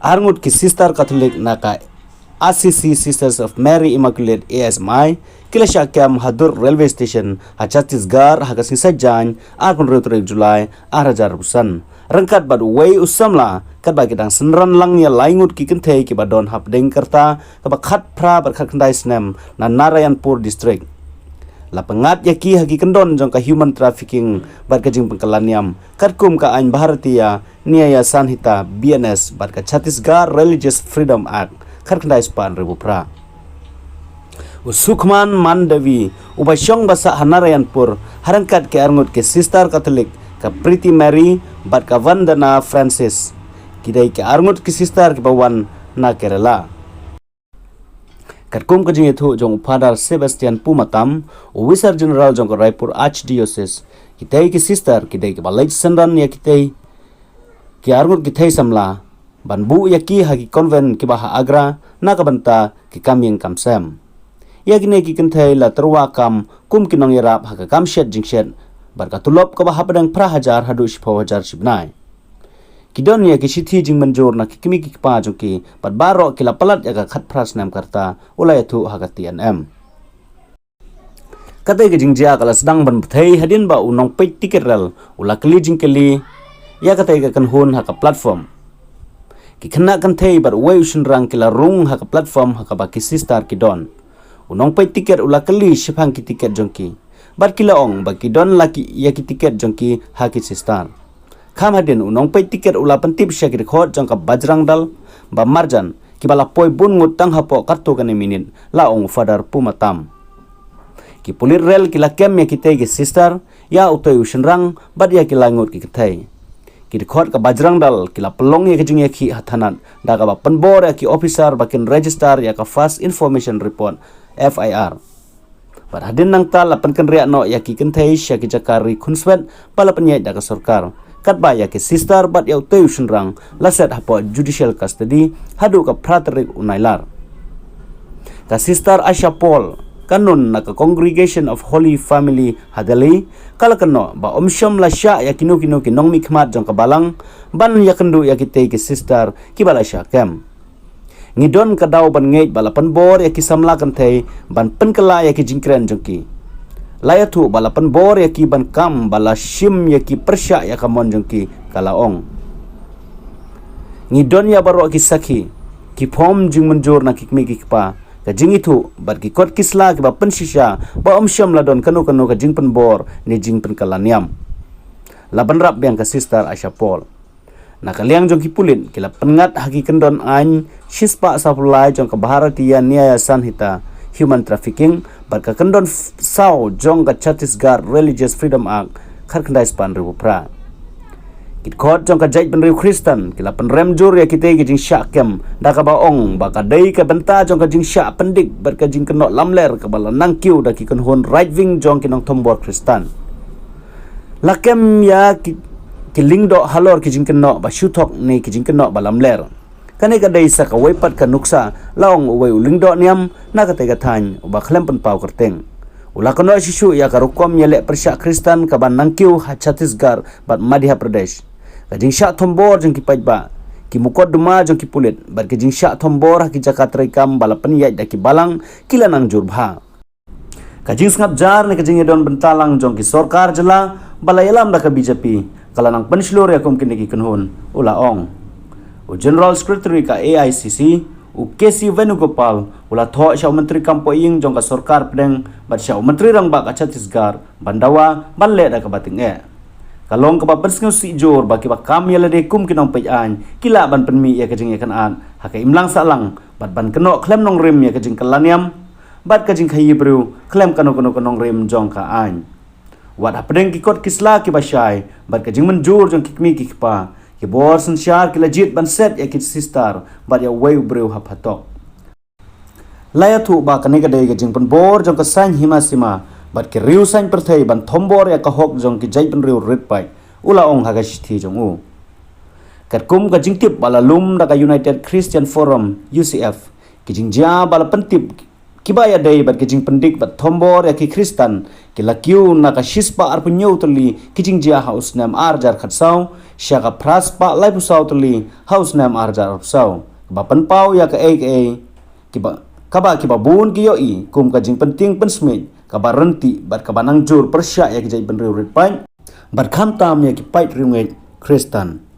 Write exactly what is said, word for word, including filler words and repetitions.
Arngut ki sister Katholik na ka Assisi Sisters of Mary Immaculate, A S M I, ki la shah kem ha Durg Railway Station ha Chhattisgarh ha ka sngi Saitjaiñ, arphew hynriew tarik July, ar hajar arphew san, ryngkat bad uwei u samla, katba ki dang synran lang ïa lai ngut ki kynthei kiba don hapdeng ka rta kaba khatphra bad khatkhyndai snem na Narayanpur District. La pynngat ïa ki ha ki kyndon jong ka human trafficking bad ka jingpynkylla niam, katkum ka aiñ Bharatiya Nyaya Sanhita, B N S, bad ka Chhattisgarh Religious Freedom Act, khatkhyndai spah hynriewphew phra. U Sukhman Mandavi, uba shong ba sah ha Narayanpur, ha ryngkat ki arngut ki sister Katholik, ka Pretty Mary bad ka Vandana Francis, ki dei ki arngut ki sister kiba wan na Kerala. Katkum ka jingïathuh jong u Father Sebastian Pumatam, u Vicar General jong ka Raipur Archdiocese, kitei ki sister ki dei kiba leit synran ïa kitei ki arngut ki thei samla ban buh ïa ki ha ki convent kiba ha Agra na ka bynta ki kam ïing kam sem. Ïa kine ki kynthei la tyrwa kam kum ki nongïarap ha ka kam shet jingshet, bad ka tulop kaba hapdeng phra hajar haduh shiphew hajar shi bnai. Ki don ïa ki shithi jingmynjur na ki kmie ki kpa jong ki, bad baroh ki la palat ïa ka khatphra snem ka rta, u la ïathuh ha ka T N M. Katei ka jingjia ka la sdang ban bthei hadien ba u nongpeit tiket rel u la kylli jingkylli ïa katei ka kynhun ha ka platform. Ki khynnah kynthei bad uwei u shynrang ki la rung ha ka platform ha kaba ki sister ki don. U nongpeit tiket u la kylli shaphang ki tiket jong ki, bad ki la ong ba ki don la ki ïa ki tiket jong ki ha ki sister. Kham hadien u nongpeit tiket u la pyntip sha ki dkhot jong ka Bajrang Dal ba marjan kiba la poi bun ngut tang hapoh katto katne minit, la ong u Father Pumatam. Ki pulit rel ki la kem ïa kitei ki sister, ïa utei u shynrang bad ïa ki lai ngut ki kynthei. Ki dkhot ka Bajrang Dal ki la pynlong ïa ka jingïakhih ha thanat da kaba pynbor ïa ki officer ba kin register ïa ka First Information Report, F I R. Bad hadien nangta la pynkynriah noh ïa ki kynthei sha ki jaka ri khunswet ba la pynïaid da ka sorkar, katba ïa ki sister bad ïa utei u shynrang la set hapoh judicial custody haduh ka phra tarik u Nailar. Ka Sister Asha Paul, ka nun na ka Congregation of Holy Family ha Delhi, ka la kynnoh ba ym shym la shah ïa kino kino ki nongmihkhmat jong ka balang ban ïakynduh ïa kitei ki sister kiba la shah kem. Ngi don ka daw ban ngeit ba la pynbor ïa ki samla kynthei ban pynkylla ïa ki jingkren jong ki. La ïathuh ba la pynbor ïa ki ban kam ba la shim ïa ki pyrshah ïa ka mon jong ki, ka la ong. Ngi don ïa baroh ki sakhi, ki form jingmynjur na ki kmie ki kpa, ka jingithuh bad ki kot ki sla kiba pynshisha ba ym shym la don kano kano ka jingpynbor ne jingpynkylla niam. La bynrap biang ka Sister Asha Paul. Na ka liang jong ki pulit, ki la pynngat ha ki kyndon aiñ shispah sawphew lai jong ka Bharatiya Nyaya Sanhita, human trafficking, bad ka kyndon f-, saw jong ka Chhattisgarh Religious Freedom Act, khatkhyndai spah hynriewphew phra. Ki dkhot jong ka jaitbynriew Khristan ki la pynrem jur ïa kitei ki jingshah kem da kaba ong ba ka dei ka bynta jong ka jingshah pyndik bad ka jingkynnoh lamler kaba la nangkiew da ki kynhun right wing jong ki nongthombor Khristan. La kem ïa ki, ki lyngdoh halor ki jingkynnoh ba shu thok ne ki jingkynnoh ba lamler. Kane ka dei sa kawei pat ka nuksa, la ong uwei u lyngdoh niam na katei ka thaiñ uba khlem pynpaw kyrteng. U la kynnoh shisha ïa ka rukom ïaleh pyrshah Khristan kaba nangkiew ha Chhattisgarh bad Madhya Pradesh. Ka jingshah thombor jong ki paidbah, ki mukotduma jong ki pulit bad ka jingshah thombor ha ki jaka treikam ba la pynïaid da ki balang ki la nang jur bha. Ka jingsngap jar ne ka jingïadon bynta lang jong ki sorkar jylla ba la ïalam da ka B J P ka la nang pynshlur ïa kum kine ki kynhun, u la ong. U General Secretary ka A I C C, u K C Venugopal, u la thoh sha u Myntri Kam Pohïing jong ka Sorkar Pdeng bad sha u Myntri Rangbah ka Chhattisgarh ban dawa ban leh da kaba tyngeh. Ka long kaba pynsngewsih jur ba kiba kam ïa lade kum ki nongpeit aiñ ki lah ban pynmih ïa ka jingïakynad ha ka imlang sahlang bad ban kynnoh khlem nongrim ïa ka jingkylla niam bad ka jingkhaïi briew khlem kano kano ka nongrim jong ka aiñ. Wat hapdeng ki kot ki sla kiba shai bad ka jingmynjur jong ki kmie ki kpa, ki bor synshar ki la jied ban set ïa ki sister bad ïa uwei u briew ha phatok. La ïathuh ba kane ka dei ka jingpynbor jong ka saiñ hima sima bad ki riew saiñ pyrthei ban thombor ïa ka hok jong ki jaitbynriew rit paid, u la ong ha ka shithi jong u. Katkum ka jingtip ba la lum da ka United Christian Forum, U C F, ki jingjia ba la pyntip Kiba ïadei bad ki jingpyndik bad thombor ïa ki Khristan ki la kiew na ka shispah arphew hynñiew tylli ki jingjia ha u snem ar hajar khatsaw sha ka phraspah laiphew saw tylli ha u snem ar hajar arphew saw, kaba pynpaw ïa kaei kaei kiba kaba kiba bun ki ïohi kum ka jingpyntieng pynsmit kaba rynti bad kaba nang jur pyrshah ïa ki jaitbynriew rit paid bad khamtam ïa ki paid riewngeit Khristan.